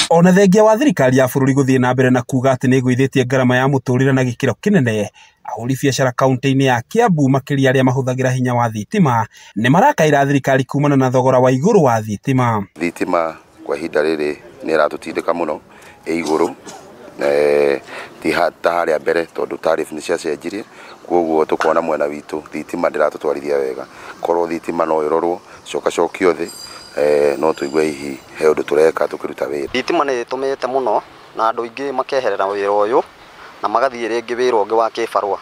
Ona thengia wa thirikari ya bũrũri gũthiĩ na mbere na kuga atĩ nĩ ĩgũithĩtie ngarama ya mũtũrĩre na gĩkĩro kĩnene, ahũri biacara kaunti-inĩ ya Kiambu makĩria arĩa mahũthagĩra hinya wa thitima nĩ marakaĩra thirikari kumana na thogora wa igũrũ wa thitima. Thitima kwa ihinda rĩrĩ nĩ ĩratũtindĩka mũno ĩ igũrũ, ti ta harĩa mbere tondũ tariff nĩ ciacenjirie, koguo tũkona mwena witũ thitima ndĩratũtwarithia wega. Korwo thitima no ĩrorwo cokacokio thĩ, no tũigue hihi he ũndũ tũreka tũkĩruta wĩra. Thitima nĩ ĩtũmĩte mũno na andũ aingĩ makeherera wĩra ũyũ na magathiĩ rĩngĩ wĩra ũngĩ wa kĩbarũa,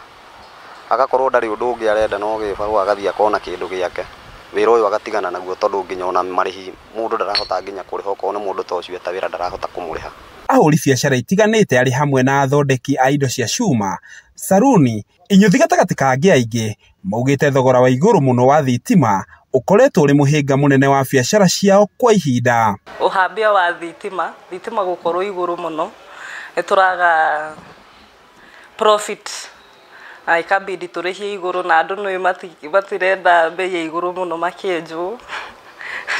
agakorwo ndarĩ ũndũ ũngĩ arenda no gĩbarũa, agathiĩ akona kĩndũ gĩake, wĩra ũyũ agatigana naguo tondũ nginya ona marĩhi mũndũ ndarahota nginya kũrĩha, okorwo nĩ mũndũ ta ũcio eta wĩra ndarahota kũmũrĩha. Ahũri biacara itiganĩte arĩ hamwe na athondeki a indo cia cuma, saruni, inyuthi gatagatĩ ka angĩ aingĩ maugĩte thogora wa igũrũ mũno wa thitima ũkoretwo ũrĩ mũhĩnga mũnene wa biacara ciao kwa ihinda. Ũhambia wa thitima, thitima gũkorwo igũrũ mũno, nĩ tũraga profit na ikabidi tũrĩhie igũrũ na andũ nĩ matirenda bei ya igũrũ mũno makĩenjwo.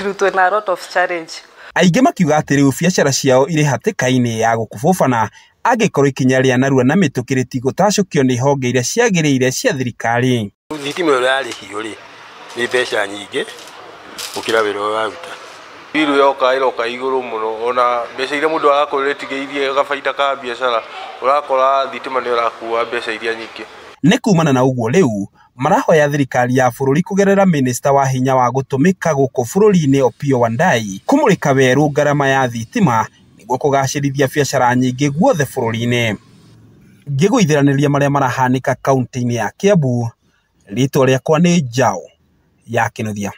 Rĩu twĩna a lot of challenge. Aingĩ makiuga atĩ rĩu biacara ciao irĩ hatĩka-inĩ ya gũkubũbana angĩkorwo ikinya rĩa narua na mĩtũkĩ rĩtigũtacũkio nĩ honge iria ciagĩrĩire cia thirikari. Thitima ĩyo yarĩhio rĩ nĩ mbeca nyingĩ gũkĩra wĩra ũrĩa ũraruta. Biru yoka ĩroka igũrũ mũno, ona mbeca iria mũndũ arakorwo etigĩirie gabaida ka biacara ũrakora thitima nĩ ĩrakua mbeca iria nyingĩ. Nĩ kumana na ũguo rĩu marahoya thirikari ya bũrũri kũgerera minista wa hinya wa gũtũmĩka gũkũ bũrũri-inĩ Opiyo Wandayi kũmũrĩka werũ ngarama ya thitima nĩguo kũgacĩrithia biacara nyingĩ guothe bũrũri-inĩ. Ngĩgũithĩranĩria marĩa marahanĩka kaunti-inĩ ya Kiambu, rĩtwa rĩakwa nĩ Njaũ ya Kĩnuthia.